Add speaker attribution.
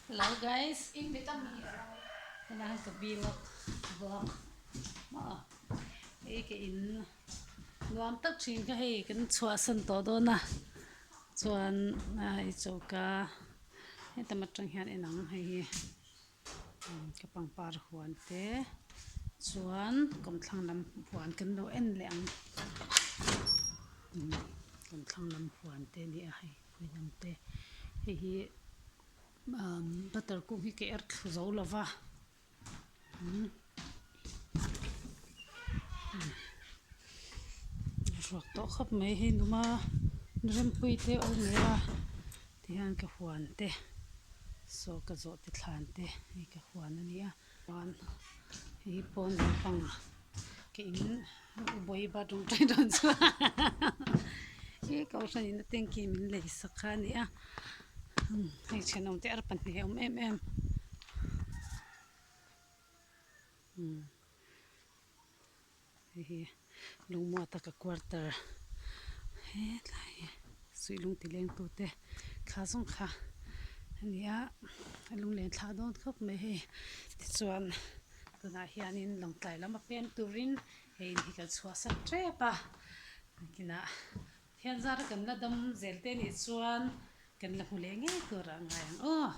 Speaker 1: Hello guys. Tunah hian ka vlog vlog maw hei ka in nuam tak thin kha hei kan chhuahsan tawh dawn a chuan hei choka hetam atang hian en ang hei hi ka pangpar huan te chuan kawmthlang lam huan kan lo en leh ang kawmthlang lam huan te a ni a hei phuihnam te hei hi butter kung hi ka er thlu zo lo va ruak tawh khawp mai hei numa rempui te a awm leh a tihian ka huan te saw ka zawh te thlan te hei ka huan a ni a chuan hei hi pawn lampang ka in bawiba tawngtai dawn chuan he kohhran in a tanky min lei sak kha a ni a hei thenawm te ar pahnih a awm em em. Hei hi lungmuah taka quarter hetlai hi suih lung ti leng tute thla zawng kha a ni a a lunglen thlah dawn khawp mai hei tichuan tunah hianin lawngtlai lam a peng turin hei in hi kan chhuahsan tep a nakinah thian zara kan la dam zel te nih chuan kan la hmu leh ngei tur ah a ngai ang aw.